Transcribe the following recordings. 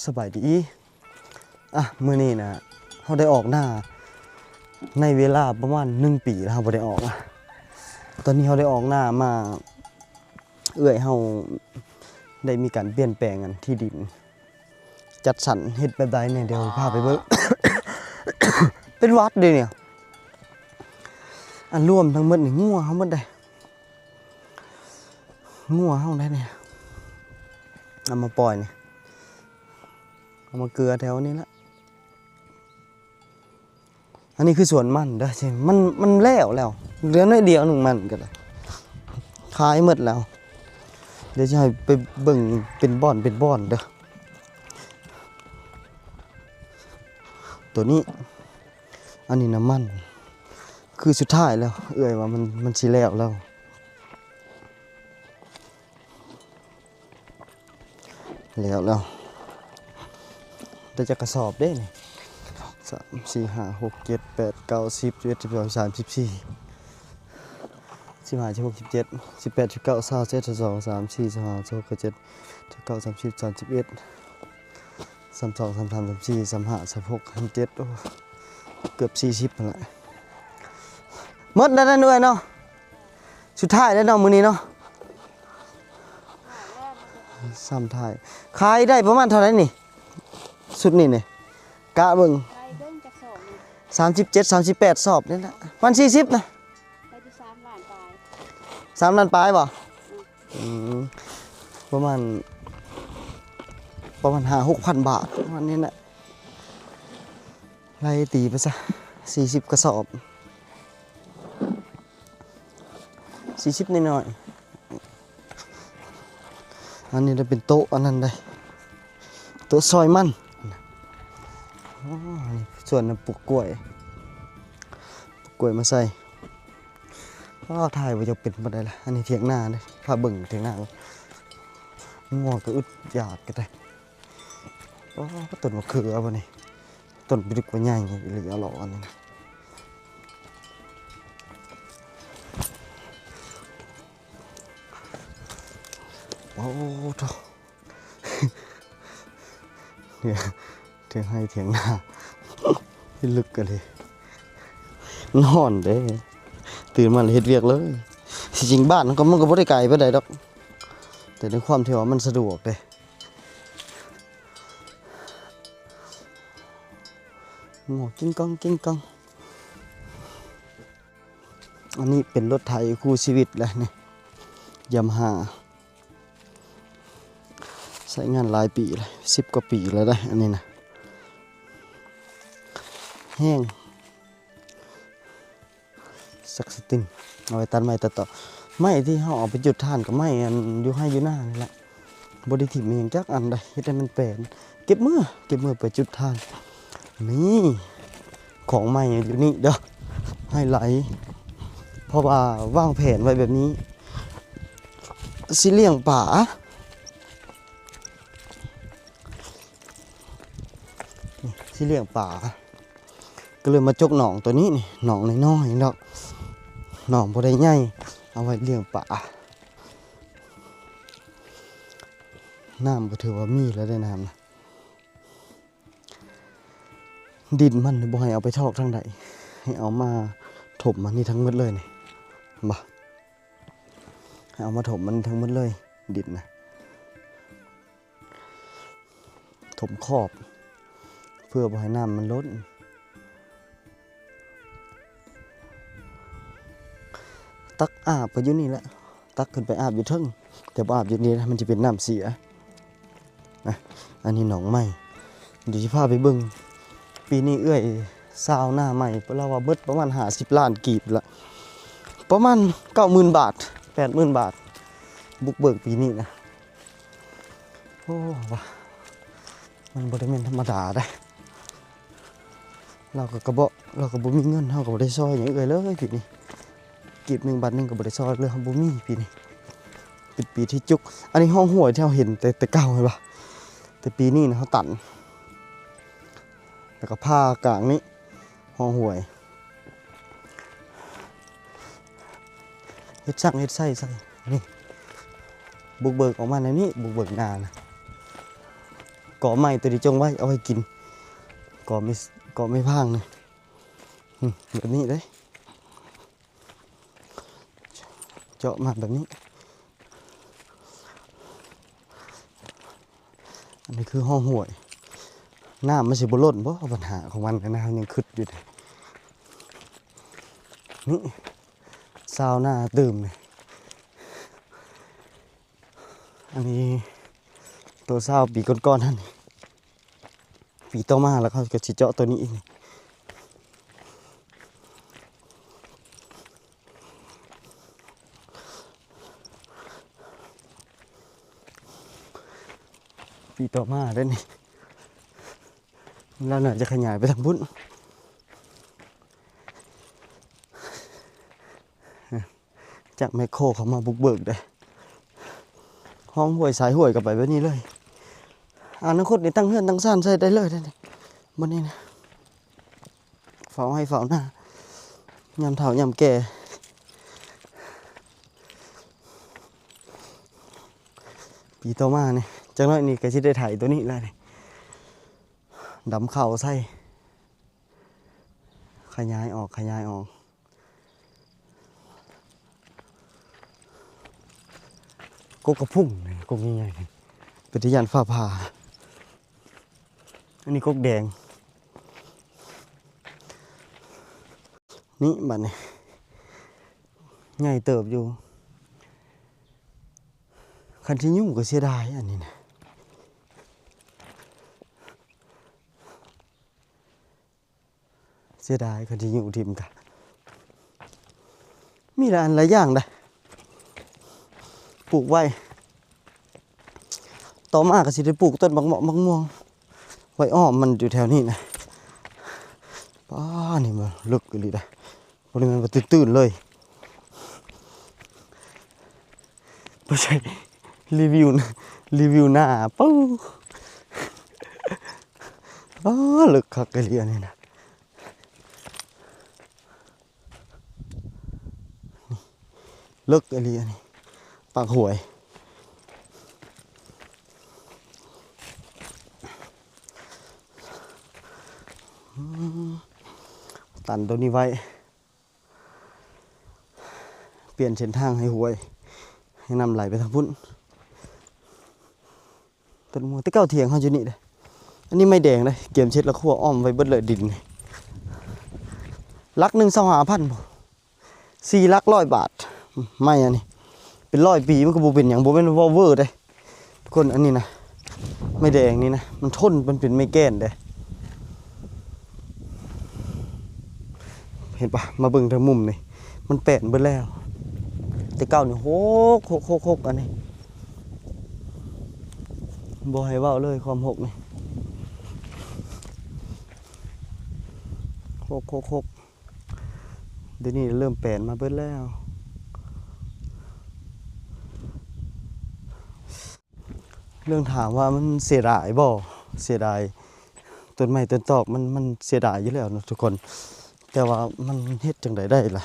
ສະບາຍດີ ອ່ະ ມື້ນີ້ນະ ເຮົາໄດ້ອອກນາໃນເວລາປະມານໜຶ່ງປີແລ້ວ ເຮົາບໍ່ໄດ້ອອກນະ. ຕອນນີ້ເຮົາໄດ້ອອກນາມາ ເອື້ອຍເຮົາໄດ້ມີການປ່ຽນແປງອັນທີ່ດິນ ຈັດສັນເຮັດແບບໃດແດ່ ດຽວພາໄປເບິ່ງ. ເປັນຫວັດເດ້ນີ້ ອັນລວມທັງໝົດນີ້ ງົວເຮົາໝົດເດ້. ງົວເຮົາໄດ້ນີ້ ເອົາມາປ່ອຍນີ້ ເອົາມາເກືອແຖວນີ້ລະ. ອັນນີ້ຄືສວນມັນເດີ ມັນ ມັນແລ້ວແລ້ວ ເຫຼືອໜ້ອຍດຽວໜຶ່ງມັນກໍໄດ້ ຂາຍໝົດແລ້ວ. ດຽວຈະໃຫ້ໄປເບິ່ງເປັນບ່ອນເປັນບ່ອນເດີ ໂຕນີ້. ອັນນີ້ນະມັນ ຄືສຸດທ້າຍແລ້ວ ເອື້ອຍວ່າມັນ ມັນຊິແລ້ວແລ້ວ ແລ້ວແລ້ວ. ໄດ້ຈັກກະສອບເດ້ນີ້ ສາມ ສີ່ ຫ້າ ຫົກ ເຈັດ ແປດ ເກົ້າ ສິບ ສິບເອັດ ສິບສອງ ສິບສາມ ສິບສີ່ ສິບຫ້າ ສິບຫົກ ສິບເຈັດ ສິບແປດ ສິບເກົ້າ ຊາວ ຊາວເອັດ ຊາວສອງ ຊາວສາມ ຊາວສີ່ ຊາວຫ້າ ຊາວຫົກ ຊາວເຈັດ ຊາວແປດ ຊາວເກົ້າ ສາມສິບ ສາມສິບເອັດ ສາມສິບສອງ ສາມສິບສາມ ສາມສິບສີ່ ສາມສິບຫ້າ ສາມສິບຫົກ ສາມສິບເຈັດ ໂອ້ ເກືອບສີ່ສິບຫັ້ນແຫຼະ. ໝົດແລ້ວເນາະເອື້ອຍເນາະ ສຸດທ້າຍແລ້ວເນາະມື້ນີ້ເນາະ ຊ້ຳທ້າຍ. ຂາຍໄດ້ປະມານເທົ່າໃດນີ້ ຊຸດນີ້ນີ້ ກະເບິ່ງ ໄລ່ເບິ່ງຈັກສອບນີ້ ສາມສິບເຈັດ ສາມສິບແປດສອບນີ້ແຫຼະ ປະມານສີ່ສິບນະ. ໄດ້ຢູ່ສາມລ້ານປາຍ ສາມລ້ານປາຍບໍ່? ອືມ ອືມ ປະມານ ປະມານຫ້າຫົກພັນບາດ ປະມານນີ້ແຫຼະ. ໄລ່ຕີໄປຊະ ສີ່ສິບກະສອບ ສີ່ສິບໜ້ອຍໆ. ອັນນີ້ລະເປັນໂຕະອັນນັ້ນໄດ໋ ໂຕະຊອຍມັນ. ໂອ້ ນີ້ສວນປູກກ້ວຍ ປູກກ້ວຍມາໃສ່. ອ້າ ຖ່າຍບໍ່ຢາກເປັນປານໃດລະ. ອັນນີ້ຖຽງນາເດ້ ພາເບິ່ງຖຽງນາ ງົວກະອຶດຢາກກະໄດ້. ໂອ້ ຕົ້ນມະເຂືອບໍ່ນີ້ ຕົ້ນປຶກວ່າໃຫຍ່ອີ່ຫຼີ ອະຫຼໍອັນນີ້ນະ. ໂອ້ໂທ້ ເຖິງໄຮ່ເຖິງນາ ພິລຶກກະເລີຍ. ນອນເດ້ ຕື່ນມາລະເຮັດວຽກເລີຍ. ທີ່ຈິງບ້ານມັນກະ ມັນກະບໍ່ໄດ້ໄກປານໃດດອກ ແຕ່ໃນຄວາມທີ່ວ່າມັນສະດວກເດ້. ງົວກິ້ງກ້ອງກິ້ງກ້ອງ. ອັນນີ້ເປັນລົດໄຖຄູ່ຊີວິດແຫຼະນີ້ ຢາມາຮາ ໃຊ້ງານຫຼາຍປີແລ້ວ ສິບກວ່າປີແລ້ວເດ້ ອັນນີ້ນະ ແຮງ. ສັກສະຕິງ ເອົາໄວ້ຕັດໄມ້ຕັດຕໍ ໄມ້ທີ່ເຮົາເອົາໄປຈຸດຖ່ານ ກະໄມ້ອັນຢູ່ໄຮ່ຢູ່ນານີ້ແຫຼະ ບໍ່ໄດ້ຖິ້ມອີ່ຫຍັງຈັກອັນໃດ ເຮັດໃຫ້ມັນແປນ ເກັບເມືອ ເກັບເມືອໄປຈຸດຖ່ານ. ນີ້ຂອງໃໝ່ຢູ່ນີ້ເດີ ໄຮໄລ ເພາະວ່າວາງແຜນໄວ້ແບບນີ້ ຊິລ້ຽງປາ ນີ້ ຊິລ້ຽງປາ ກະເລີຍມາຈົກໜອງໂຕນີ້ນີ້ ໜອງນ້ອຍໆດອກ ໜອງບໍ່ໄດ້ໃຫຍ່ ເອົາໄວ້ລ້ຽງປາ. ນ້ຳກະຖືວ່າມີແລ້ວເດ້ ນ້ຳນະ. ດິນມັນບໍ່ໃຫ້ເອົາໄປຖອກທາງໃດ ໃຫ້ເອົາມາຖົມອັນນີ້ທັງໝົດເລີຍນີ້ ເຫັນບໍ່? ໃຫ້ເອົາມາຖົມມັນທັງໝົດເລີຍ ດິນນະ ຖົມຂອບ ເພື່ອບໍ່ໃຫ້ນ້ຳມັນລົ້ນ. ຕັກອາບກະຢູ່ນີ້ແຫຼະ ຕັກຂຶ້ນໄປອາບຢູ່ເທິງ ແຕ່ບໍ່ອາບຢູ່ນີ້ນະ ມັນຈະເປັນນ້ຳເສຍ. ນະ ອັນນີ້ໜອງໃໝ່ ດຽວຊິພາໄປເບິ່ງ. ປີນີ້ເອື້ອຍຊາວນາໃໝ່ ລາວວ່າເບິດປະມານຫ້າສິບລ້ານກີບລະ ປະມານເກົ້າໝື່ນບາດ ແປດໝື່ນບາດ ບຸກເບີກປີນີ້ນະ. ໂອ້ ວ່າມັນບໍ່ໄດ້ແມ່ນທຳມະດາເດ້. ລາວກະ ກະບໍ່ ລາວກະບໍ່ມີເງິນ ເຮົາກະບໍ່ໄດ້ຊ່ອຍຫຍັງເອື້ອຍເລີຍປີນີ້ ກີບໜຶ່ງບາດໜຶ່ງກະບໍ່ໄດ້ຊ່ອຍເລີຍ ເຮົາບໍ່ມີປີນີ້ ເປັນປີທີ່ຈຸກ. ອັນນີ້ຮ່ອງຫ້ວຍທີ່ເຮົາເຫັນແຕ່ ແຕ່ເກົ່າແມ່ນບໍ່? ແຕ່ປີນີ້ນະເຮົາຕັນ ແລ້ວກະຜ່າກາງນີ້ ຮ່ອງຫ້ວຍ ເຮັດສັງເຮັດໄສ້ໃສ່ ນີ້ ບຸກເບີກອອກມາແນວນີ້ ບຸກເບີກນານະ. ກອໄມ້ໂຕນີ້ຈົ່ງໄວ້ ເອົາໄວ້ກິນ ກອໄມ້ ກອໄມ້ພາງນີ້ ອືມ ແບບນີ້ເດ້ ເຈາະມາແບບນີ້. ອັນນີ້ຄືຮ່ອງຫ້ວຍ ນ້ຳມັນຊິບໍ່ລົ້ນບໍ່? ບັນຫາຂອງມັນນະ ເຮົາຍັງຄຶດຢູ່ເດ້ ນີ້ ຊາວນາຕື່ມນີ້ ອັນນີ້ໂຕຊາວປີກ່ອນໆຫັ້ນ ປີຕໍ່ມາແລ້ວເຂົາກໍຊິເຈາະໂຕນີ້ອີກ ປີຕໍ່ມາເດ້ນີ້ ລາວໜ້າຈະຂະຫຍາຍໄປທາງພຸ້ນ ຈາກແມັກໂຄເຂົ້າມາບຸກເບີກເດ້ ຮ່ອງຫ້ວຍສາຍຫ້ວຍກໍໄປແບບນີ້ເລີຍ ອະນາຄົດນີ້ຕັ້ງເຮືອນຕັ້ງຊານໃຊ້ໄດ້ເລີຍເດ້ນີ້ ບ່ອນນີ້ນະ ເຝົ້າໄຮ່ເຝົ້ານາ ຍາມເຖົ້າຍາມແກ່ ປີຕໍ່ມານີ້ ຈັກໜ້ອຍນີ້ກໍຊິໄດ້ໄຖໂຕນີ້ແລ້ວນີ້ ດຳເຂົ້າໃສ່ ຂະຫຍາຍອອກ ຂະຫຍາຍອອກ ກົກກະພຸ້ງນີ້ ກົກໃຫຍ່ໆ ເປັນຕາຢ້ານຟ້າຜ່າ ອັນນີ້ກົກແດງ ນີ້ບັດນີ້ ໃຫຍ່ເຕີບຢູ່ ຄັນຊິຫຍຸ້ງກໍເສຍດາຍ ອັນນີ້ນະ ເສຍດາຍ ຄັນຊິຫຍຸ້ງຖິ້ມກະ ມີຫຼາຍອັນຫຼາຍຢ່າງໃດ໋ ປູກໄວ້ ຕໍ່ມາກໍຊິໄດ້ປູກຕົ້ນໝາກເມາະໝາກມ່ວງ ໄວ້ອ້ອມມັນຢູ່ແຖວນີ້ນະ ປ້າ ນີ້ມັນເລິກອີ່ຫຼີໃດ໋ ບໍ່ໄດ້ແມ່ນວ່າຕື້ນໆເລີຍ ບໍ່ໃຊ່ ຣີວິວ ຣີວິວໜ້າ ປຶ້ ອ້າ ເລິກຄັກອີ່ຫຼີອັນນີ້ນະ ເລິກອີ່ຫຼີອັນນີ້ ປາກຫ້ວຍ ຕັນໂຕນີ້ໄວ້ ປ່ຽນເສັ້ນທາງໃຫ້ຫ້ວຍ ໃຫ້ນ້ຳໄຫຼໄປທາງພຸ້ນ ຕົ້ນມ່ວງ ແຕ່ເກົ່າຖຽງເຮົາຢູ່ນີ້ເດ້ ອັນນີ້ໄມ້ແດງເດ້ ກຽມເຊັດລະຄົວອ້ອມໄວ້ເບິດເລີຍ ດິນນີ້ ຫຼັກໜຶ່ງຊາວຫ້າພັນບໍ່ ສີ່ຫຼັກຮ້ອຍບາດ ໄມ້ອັນນີ້ ເປັນຮ້ອຍປີມັນກໍບໍ່ເປັນຫຍັງ ບໍ່ແມ່ນເວົ້າເວີເດ້ ທຸກຄົນ ອັນນີ້ນະ ໄມ້ແດງນີ້ນະ ມັນທົນ ມັນເປັນໄມ້ແກ່ນເດ້ ເຫັນປະ ມາເບິ່ງທາງມຸມນີ້ ມັນແປນເບິດແລ້ວ ແຕ່ເກົ່ານີ້ ໂຮກ ໂຮກ ໂຮກ ໂຮກ ອັນນີ້ ບໍ່ໃຫ້ເວົ້າເລີຍ ຄວາມໂຮກນີ້ ໂຮກ ໂຮກ ໂຮກ ດຽວນີ້ເລີ່ມແປນມາເບິດແລ້ວ ເລື່ອງຖາມວ່າມັນເສຍດາຍບໍ່? ເສຍດາຍ ຕົ້ນໄມ້ຕົ້ນຕອກມັນ ມັນເສຍດາຍຢູ່ແລ້ວເນາະທຸກຄົນ ແຕ່ວ່າມັນເຮັດຈັ່ງໃດໄດ້ລະ?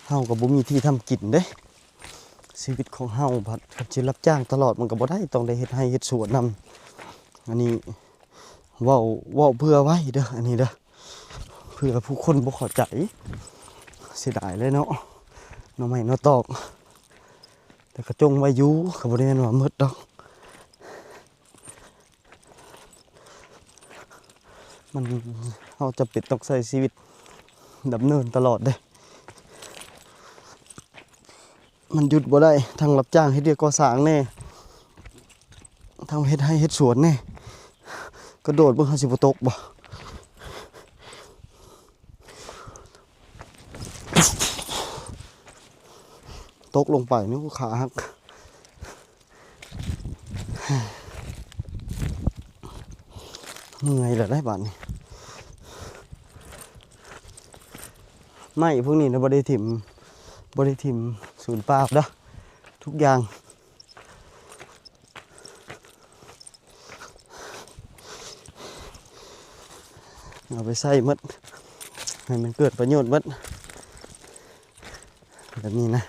ເຮົາກໍບໍ່ມີທີ່ທຳກິນເດ້ ຊີວິດຂອງເຮົາພັດ ຄັນຊິຮັບຈ້າງຕະຫຼອດມັນກໍບໍ່ໄດ້ ຕ້ອງໄດ້ເຮັດໄຮ່ເຮັດສວນນຳ ອັນນີ້ເວົ້າ ເວົ້າເພື່ອໄວ້ເດີ ອັນນີ້ເດີ ເພື່ອຜູ້ຄົນບໍ່ເຂົ້າໃຈ ເສຍດາຍເລີຍເນາະ ໜໍ່ໄມ້ໜໍ່ຕອກ ແຕ່ກະຈົ່ງໄວ້ຢູ່ ກໍບໍ່ໄດ້ແມ່ນວ່າໝົດດອກ ມັນ ເຮົາຈຳເປັນຕ້ອງໃຊ້ຊີວິດດຳເນີນຕະຫຼອດເດ້ ມັນຢຸດບໍ່ໄດ້ ທັງຮັບຈ້າງເຮັດວຽກກໍ່ສ້າງແດ່ ທັງເຮັດໄຮ່ເຮັດສວນແດ່ ກະໂດດເບິ່ງເຮົາຊິບໍ່ຕົກບໍ່? ຕົກລົງໄປນີ້ຂາຫັກ ເມື່ອຍແລ້ວໄດ໋ບາດນີ້ ໄມ້ພວກນີ້ນະ ບໍ່ໄດ້ຖິ້ມ ບໍ່ໄດ້ຖິ້ມສູນເປົ່າເດີ ທຸກຢ່າງ ເອົາໄປໃຊ້ໝົດ ໃຫ້ມັນເກີດປະໂຫຍດໝົດ ແບບນີ້ນະ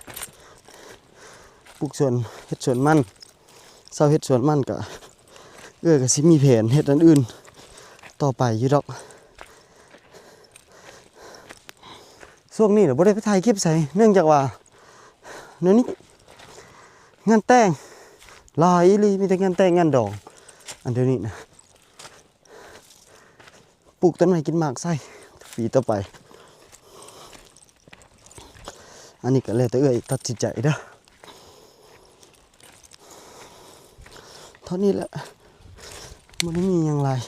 ປູກສວນ ເຮັດສວນມັນ ເຊົາເຮັດສວນມັນກະ ເອື້ອຍກໍຊິມີແຜນເຮັດອັນອື່ນຕໍ່ໄປຢູ່ດອກ. ຊ່ວງນີ້ນະບໍ່ໄດ້ໄປຖ່າຍຄລິບໃສ ເນື່ອງຈາກວ່າແນວນີ້ ງານແຕ່ງຫຼາຍອີ່ຫຼີ ມີແຕ່ງານແຕ່ງງານດອງ. ອັນດຽວນີ້ນະ ປູກຕົ້ນໄມ້ກິນໝາກໃສ່ປີຕໍ່ໄປ. ອັນນີ້ກໍແລ້ວແຕ່ເອື້ອຍຕັດສິນໃຈເດີ້. ເທົ່ານີ້ແຫຼະ ບໍ່ໄດ້ມີຫຍັງຫຼາຍ.